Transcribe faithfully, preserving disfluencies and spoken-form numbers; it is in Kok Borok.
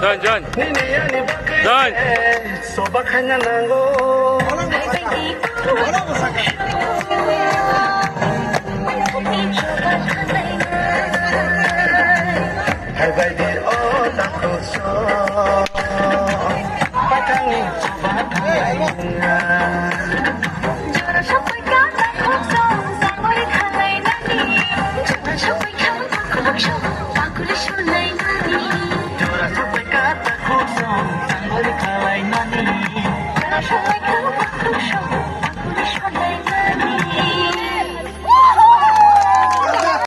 Join, join, join. Join. Soba khaina nango. Hai bai di o takhuk so. Pathangni soba khaina. Jora sobai ka takhuk so, sangori khalai nani. Jora sobai ka takhuk so, pakuri sulai nani. Jora sobai ka takhuk so, sangori khalai nani. Jora sobai ka